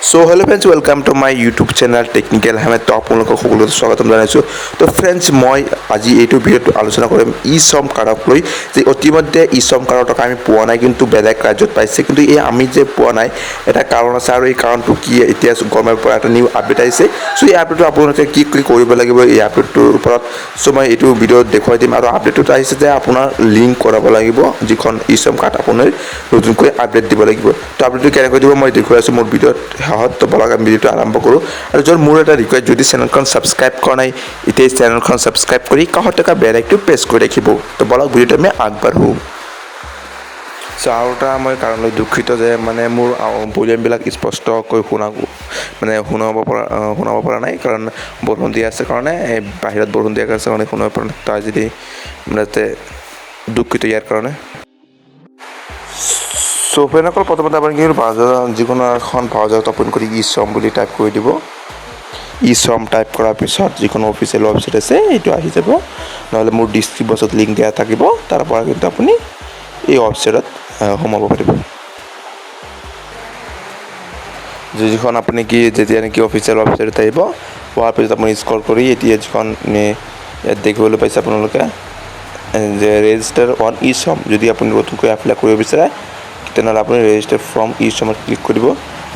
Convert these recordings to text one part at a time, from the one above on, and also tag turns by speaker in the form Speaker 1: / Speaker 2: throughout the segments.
Speaker 1: So hello friends, welcome to my YouTube channel Technical Ahmed. তো আপোনালোকক সকলোকে স্বাগতম জনাইছোঁ। তো ফ্ৰেণ্ডছ, মই আজি এইটো ভিডিঅ'টো আলোচনা কৰিম ই শ্ৰম কাৰ্ডক লৈ যে ইতিমধ্যে ই শ্ৰম কাৰ্ডৰ টকা আমি পোৱা নাই, কিন্তু বেলেগ ৰাজ্যত পাইছে। কিন্তু এই আমি যে পোৱা নাই, এটা কাৰণ আছে আৰু এই কাৰণটো কি, এতিয়া গভৰ্ণমেণ্টৰ পৰা এটা নিউ আপডেট আহিছে। চ' এই আপডেটটো আপোনালোকে কি কি কৰিব লাগিব এই আপডেটটোৰ ওপৰত, চ' মই এইটো ভিডিঅ'ত দেখুৱাই দিম। আৰু আপডেটটোত আহিছে যে আপোনাৰ লিংক কৰাব লাগিব, যিখন ই শ্ৰম কাৰ্ড আপোনাৰ নতুনকৈ আপডেট দিব লাগিব। তো আপডেটটো কেনেকৈ দিব মই দেখুৱাই আছোঁ মোৰ ভিডিঅ'ত শেষত। তো বলক, আমি ভিডিঅ'টো আৰম্ভ কৰোঁ। আৰু য'ত মোৰ এটা ৰিকুৱেষ্ট, যদি চেনেলখন ছাবস্ক্ৰাইব কৰা নাই, এতিয়াই চেনেলখন ছাবস্ক্ৰাইব কৰি কাষত থকা বেল আইকনটো প্ৰেছ কৰি ৰাখিব। তো বলক, ভিডিঅ'টো আমি আগবাঢ়োঁ। চ' আৰু এটা মই কাৰণলৈ দুখিত যে মানে মোৰ ভলিউমবিলাক স্পষ্টকৈ শুনা মানে শুনাব পৰা নাই, কাৰণ বৰষুণ দি আছে কাৰণে, এই বাহিৰত বৰষুণ দিয়া আছে কাৰণে শুনাব পৰা নাই। তো আজি মানে দুখিত ইয়াৰ কাৰণে। চ' ফ্ৰেণ্ডসকল, প্ৰথমতে আপুনি কি ব্ৰাউজাৰ, যিকোনো এখন ব্ৰাউজাৰত অ'পেন কৰি ই শ্ৰম বুলি টাইপ কৰি দিব। ই শ্ৰম টাইপ কৰাৰ পিছত যিকোনো অফিচিয়েল ৱেবছাইট আছে, এইটো আহি যাব। নহ'লে মোৰ ডিছক্ৰিপশ্যন বক্সত লিংক দিয়া থাকিব, তাৰ পৰা কিন্তু আপুনি এই ৱেবছাইটত সোমাব পাৰিব। যিখন আপুনি কি যেতিয়া নেকি অফিচিয়েল ৱেবছাইটত আহিব, হোৱাৰ পিছত আপুনি স্ক্ৰল কৰি এতিয়া যিখন ইয়াত দেখিবলৈ পাইছে আপোনালোকে যে ৰেজিষ্টাৰ অন ই শ্ৰম, যদি আপুনি নতুনকৈ এপ্লাই কৰিব বিচাৰে, তেনেহ'লে আপুনি ৰেজিষ্টাৰ ফ্ৰম ই শ্ৰমত ক্লিক কৰিব।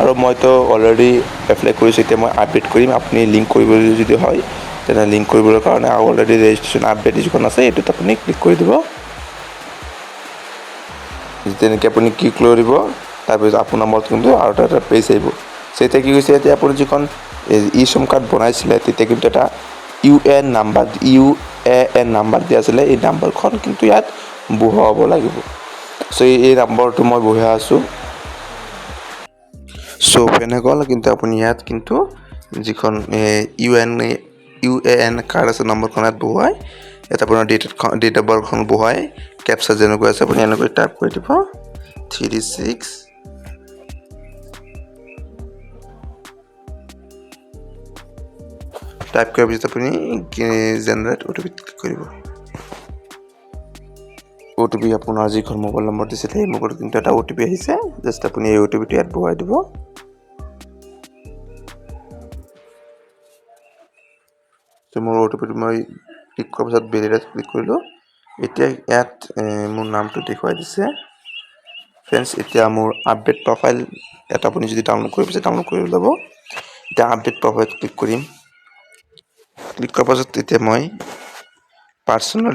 Speaker 1: আৰু মইতো অলৰেডি এপ্লাই কৰিছোঁ, এতিয়া মই আপডেট কৰিম। আপুনি লিংক কৰিবলৈ যদি হয়, তেনেহ'লে লিংক কৰিবলৈ কাৰণে অলৰেডি ৰেজিষ্ট্ৰেশ্যন আপডেট যিখন আছে, এইটোত আপুনি ক্লিক কৰি দিব। তেনেকৈ আপুনি ক্লিক কৰি দিব, তাৰপিছত আপোনাৰ মত কিন্তু আৰু এটা পেজ আহিব। চ' এতিয়া কি হৈছে, এতিয়া আপুনি যিখন ই শ্ৰম কাৰ্ড বনাইছিলে, তেতিয়া কিন্তু এটা UN number, UAN number দিয়া আছিলে। এই নাম্বাৰখন কিন্তু ইয়াত বহুৱাব লাগিব। চ' এই নাম্বাৰটো মই বহাই আছোঁ। চ' ফ্ৰেণ্ডসকল, কিন্তু আপুনি ইয়াত কিন্তু যিখন UAN card আছে, নম্বৰখন ইয়াত বহুৱাই, ইয়াত আপোনাৰ ডেট অফ বাৰ্থখন বহুৱাই, কেপচা যেনেকৈ আছে আপুনি এনেকৈ টাইপ কৰি দিব, 36। টাইপ কৰাৰ পিছত আপুনি জেনেৰেট অ'টিপিত ক্লিক কৰিব। অ'টিপি আপোনাৰ যিখন মোবাইল নম্বৰ দিছিলে, সেই মোবাইলত কিন্তু এটা অ'টিপি আহিছে। জাষ্ট আপুনি এই অ'টিপিটো ইয়াত বহুৱাই দিব। ত' মোৰ অ'টিপিটো মই ক্লিক কৰাৰ পিছত ভেলিডেট ক্লিক কৰিলোঁ। এতিয়া ইয়াত মোৰ নামটো দেখুৱাই দিছে। ফ্ৰেণ্ডছ, এতিয়া মোৰ আপডেট প্ৰফাইল এটা আপুনি যদি ডাউনলোড কৰিব বিচাৰে, ডাউনলোড কৰি ল'ব। এতিয়া আপডেট প্ৰফাইল ক্লিক কৰিম। ক্লিক কৰাৰ পাছত এতিয়া মই পাৰ্চনেল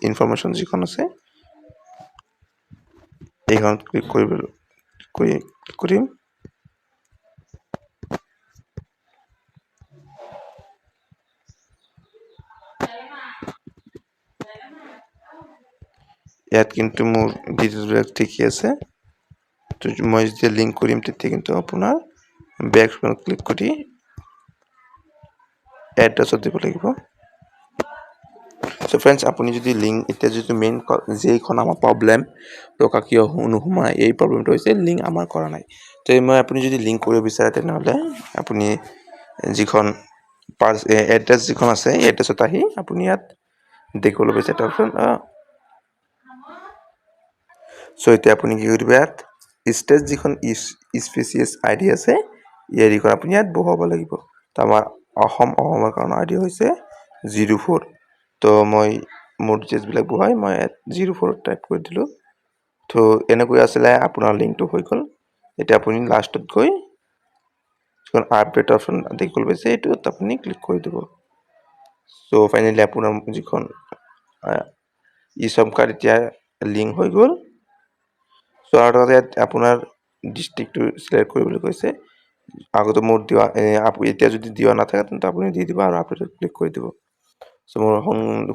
Speaker 1: ইনফৰমেশ্যন যিখন আছে, এইখনত ক্লিক কৰিব কৰি ক্লিক কৰিম। ইয়াত কিন্তু মোৰ ডিটেইলছবিলাক ঠিকেই আছে। তো মই যেতিয়া লিংক কৰিম, তেতিয়া কিন্তু আপোনাৰ বেক ক্লিক কৰি এড্ৰেছত দিব লাগিব। চ' ফ্ৰেণ্ডছ, আপুনি যদি লিংক এতিয়া যিটো মেইন যিখন আমাৰ প্ৰব্লেম, টকা কিয় নোসোমায়, এই প্ৰব্লেমটো হৈছে লিংক আমাৰ কৰা নাই। তো মই আপুনি যদি লিংক কৰিব বিচাৰে, তেনেহ'লে আপুনি যিখন এড্ৰেছ যিখন আছে, এই এড্ৰেছত আহি আপুনি ইয়াত দেখিবলৈ পাইছে এটা অপশ্যন। চ' এতিয়া আপুনি কি কৰিব, ইয়াত ষ্টেট যিখন স্পেচিয়েছ আই ডি আছে, এই আই ডিখন আপুনি ইয়াত বহুৱাব লাগিব। তো আমাৰ অসম, অসমৰ কাৰণে আই ডি হৈছে 04। তো মই মোৰ ডিটেইলছবিলাক বহুৱাই মই ইয়াত 04ত টাইপ কৰি দিলোঁ। তো এনেকৈ আছিলে, আপোনাৰ লিংকটো হৈ গ'ল। এতিয়া আপুনি লাষ্টত গৈ যিখন আপডেট অপশ্যন দেখিবলৈ পাইছে, এইটোত আপুনি ক্লিক কৰি দিব। চ' ফাইনেলি আপোনাৰ যিখন ই শ্ৰম কাৰ্ড এতিয়া লিংক হৈ গ'ল। চ' আৰু ইয়াত আপোনাৰ ডিষ্ট্ৰিক্টটো চিলেক্ট কৰিবলৈ কৈছে। আগতে মোৰ দিয়া, এতিয়া যদি দিয়া নাথাকে, তেন্তে আপুনি দি দিব আৰু আপডেটত ক্লিক কৰি দিব। চ' মোৰ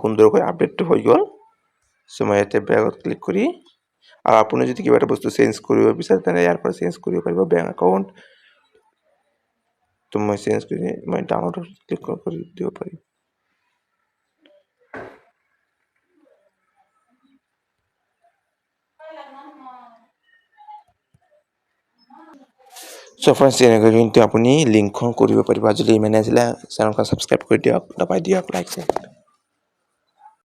Speaker 1: সুন্দৰকৈ আপডেটটো হৈ গ'ল। চ' মই ইয়াতে বেকত ক্লিক কৰি, আৰু আপুনি যদি কিবা এটা বস্তু চেঞ্জ কৰিব বিচাৰে, তেনে ইয়াৰ পৰা চেঞ্জ কৰিব পাৰিব, বেংক একাউণ্ট। তো মই চেঞ্জ কৰি মই ডাউনলোডত ক্লিক কৰি দিব পাৰিম। চ' ফ্ৰেণ্ডছ, এনেকৈ কিন্তু আপুনি লিংকখন কৰিব পাৰিব। আজিলৈ ইমানেই আছিলে। চেনেলখন ছাবস্ক্ৰাইব কৰি দিয়ক, দবাই দিয়ক লাইক।